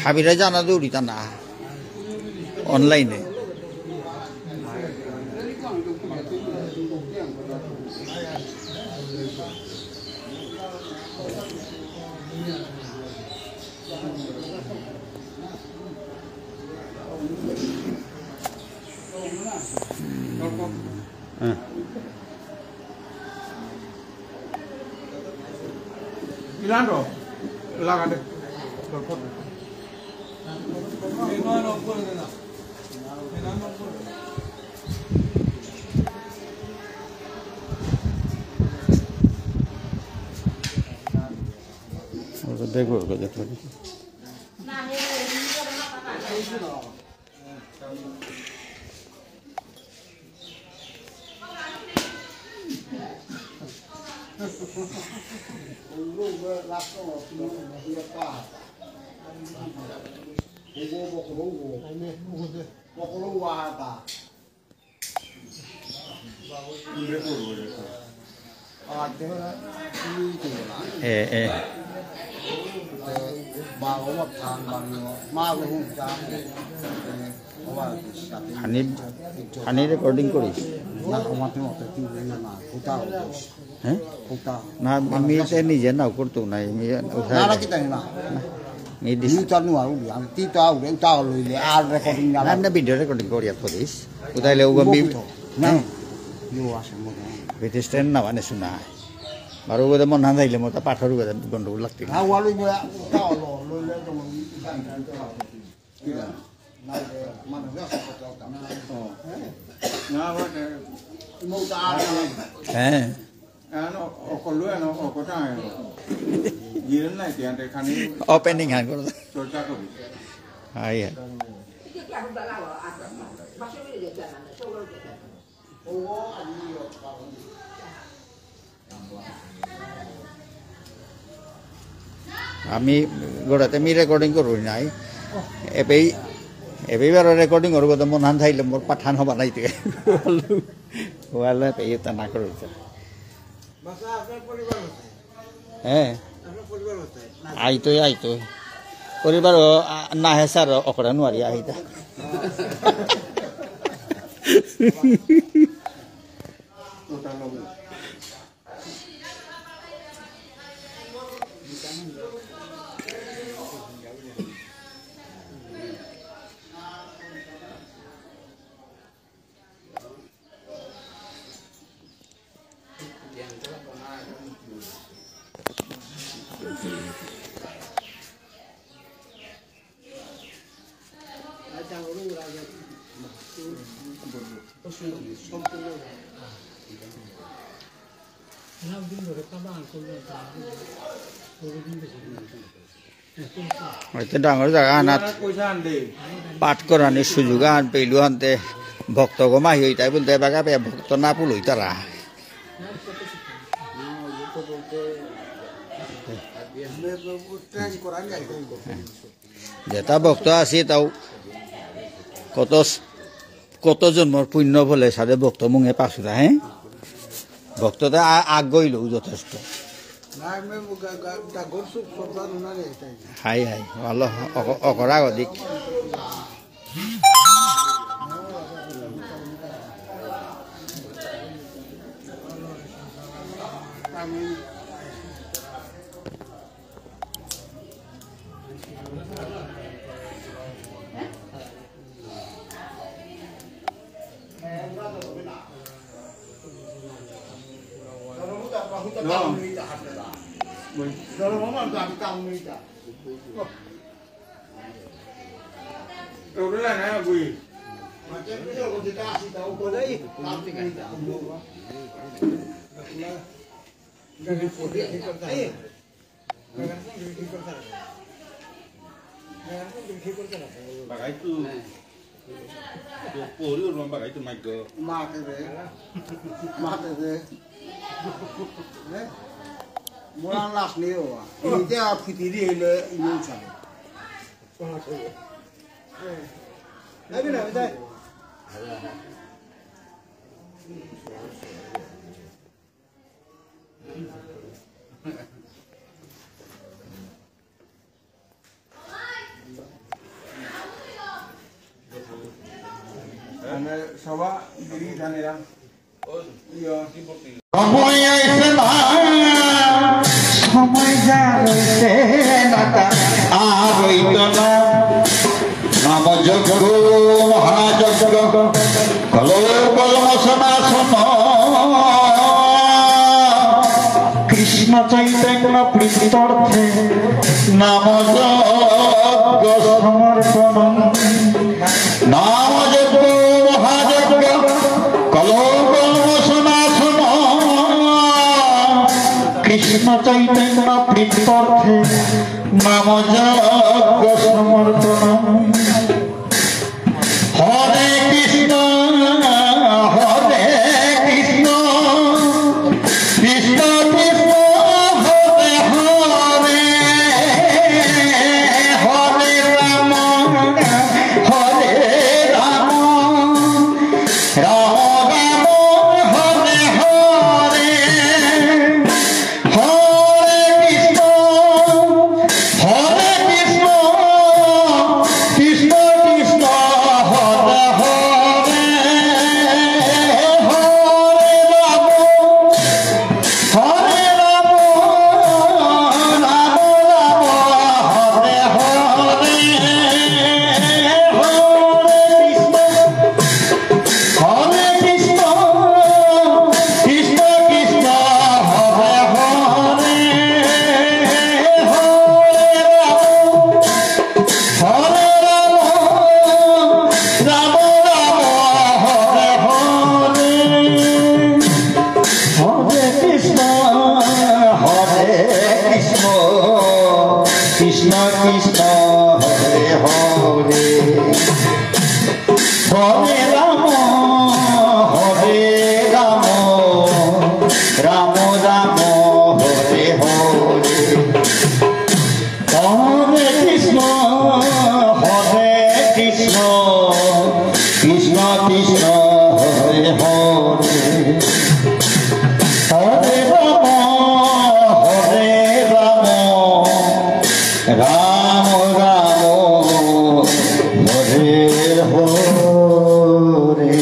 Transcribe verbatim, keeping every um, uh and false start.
হাবিরা জানা দৌড়িতা না অনলাইনে। Ilando, lagade. Orada bego orada. এ, এ। হানি, হানি recording করিস? না, আমার তো অত কি না, না, কোথাও দোষ। হ্যাঁ? কোথাও। না, আমি তো নিজে নাও করতো না, আমি উঠাই না, না, না। কিতা না? না। এই দিস- নি তো নুয়া উলি, আমি তি তো আউরে, উতা লইলে, আর recording না না, লাগে। না, video recording করিয়া করিস। উতাইলে ওগো মি- মুখে তো। না। হ্যাঁ। ইয়ো আছে, মুখে। বেটি stand না মানে শুনা। বারো ওগো মন হান যাইলে মতো পাঠর ওগো গন্ডগোল লাগতে। না, ওয়ালো ইগো, উতা লইলে তো মন- হ্যাঁ। Opening হান করো। হাই, হাই। আমি গোড়াতে মি recording করুরি নাই। এবেই, এবেই বারো recording করব তো মন হান থাইলে মোর পাঠান হবা নাই তে। ওয়ালা এবেই এটা না করুরি। হ্যাঁ। আইতই, আইতই। পরিবার ও, আ, না হে স্যার, অকরা নুয়ারি আহিতা। হয়তো ডাঙর জাগা আনাত পাঠ করানির সুযোগ আন পেইলু আনতে ভক্ত গো মাহি হইতাই বলতে বাগা পে ভক্ত না পুল হইতারা। যেতা ভক্ত আছে তাও কত স-, কত জন্মর পুণ্য ফলে সাদে ভক্ত মুঙে পাসুরা, হ্যাঁ? ভক্ততা আ-, আগ গইলেও যথেষ্ট। হাই, হাই, ভালো, অক-, অকরা অধিক। Bagay tu. Tu pori urban bagay tu, my God. Mate de. Mate de. Eh? Moran las neo. Ini dia putiri le inusa. Nabi na bidai. মানে সভা গিরি জানেরা। ইয়ো। সময় আইসে না, সময় যা রইছে না তা আর রইত না। নাম যজ্ঞ, মহাযজ্ঞ, কলৌ কলমশ নাশন। কৃষ্ণ চৈতন্য প্রীত্যর্থে নাম যজ্ঞ সমর্পণ। নাম যজ্ঞ মহাযজ্ঞ কলৌ কলমশ নাশন। কৃষ্ণ চৈতন্য প্রীত্যর্থে নাম যজ্ঞ সমর্পণ। হরে কৃষ্ণ, হরে কৃষ্ণ, কৃষ্ণ কৃষ্ণ, হরে হরে, হরে রাম, হরে রাম, রাম রাম, হরে হরে। হরে কৃষ্ণ, হরে কৃষ্ণ, কৃষ্ণ কৃষ্ণ, হরে হরে, হরে রাম, হরে রাম, রাম রাম, হরে হরে, হরে কৃষ্ণ, হরে কৃষ্ণ, কৃষ্ণ কৃষ্ণ, হরে হরে, হরে রাম, হরে রাম, রাম রাম, হরে হরে। হরে কৃষ্ণ, হরে কৃষ্ণ, কৃষ্ণ কৃষ্ণ, হরে হরে। হরে রাম, হরে রাম, রাম রাম, হরে হরে। হরে কৃষ্ণ, হরে কৃষ্ণ, কৃষ্ণ কৃষ্ণ, হরে হরে। হরে রাম, হরে রাম, রাম রাম, হরে হরে।